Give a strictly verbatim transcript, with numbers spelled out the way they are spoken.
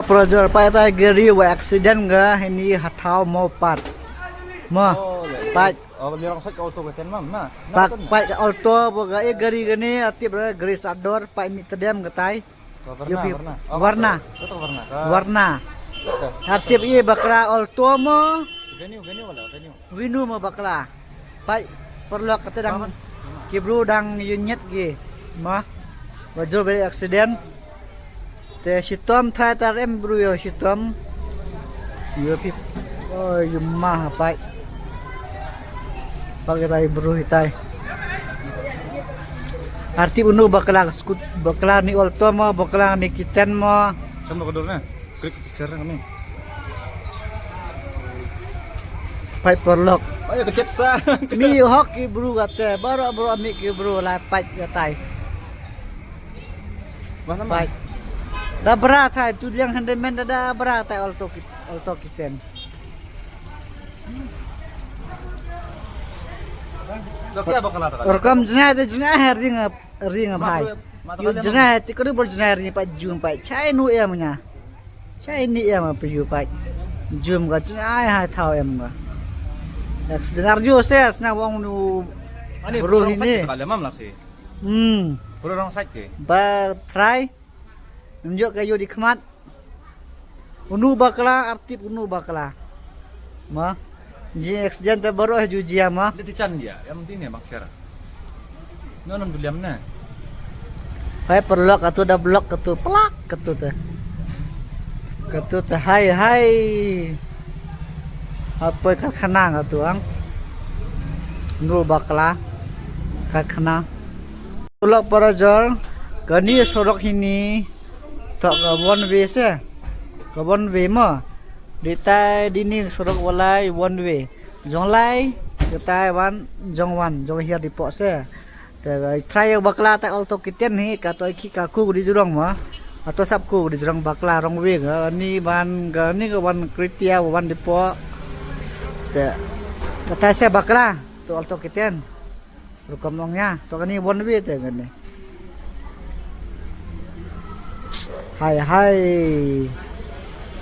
Prajor, pait, tai gari wa accident ga hini ha thaw mo pat. Mo. Oh, le. Pait. Oh, ni rong sait ka Alto ka ten mam na. Na Pak ten na. Pait ka Alto bo ga e gari gani, artip re gari sador, pait mi tedem ga tai. Oh, Warna, Yopi Warna. Oh, Warna. Kata Warna. Ka Warna. Kata. Artip e bakla Alto mo. Venue, venue wala venue. Vinu mo bakla. Pait paralok, kata dang ki bru dang unit ki. Ma. Wa jur beri accident. Te shitom trai tar em bru yo shitom. Yo pip. Oh, yuma pait. Pait kitai bru kitai. Artip unu bakla skut, bakla ni Alto mo, bakla ni kiten mo. Sam lo ka dur na. Klik picture na kami. Pait paralok. Oh, ya kecet sa. Mi hok ki bru kata, baru baru ambil ki bru lah pait katai. Mana mah? Pait. Da bra tai tu liang handemen da, da bra tai Alto ki, Alto kiten. Dah kya bakla tak? Rekam jngai te jngai ring ap. Ring ap hai. Yu jngai te kadu bor jngai ring pat jum pat. Chai nu em nya. Chai ni em apa yu pat. Jum ka jngai hai thaw em ka. Accident ar yu ses na wong nu. Ani bro rong ini. Sait ka lemam lah si. Hmm. Bro rong sait ke. Ba try. Njuk ka yu di khmat. Unu bakla, artip unu bakla. Ma. Ji accident te baru ha ju jia ma. Dia ti chan dia, yang penting ni bang share. No nam duliam na. Hai paralok, katu da blok katu plak katu te. Katu te hai hai. Apa karkhana katu ang. Unu bakla. Karkhana. Paralok parajor, kani sorok hini. Tok ka one way se. Ka one way mo. Di tai dini sorok walai one way. Jong lai, ka tai wan, jong wan, jong hiar di pok se. Te trai bakla tai Alto kiten hi, ka toi ki ka ku di jrong mo. Ato sap ku di jrong bakla rong way ga, ni ban ga, ni ga wan kritia wan di pok. Te, ka tai se bakla, to Alto kiten. Rukom ong ya, to kani one way te kani. Hai, hai.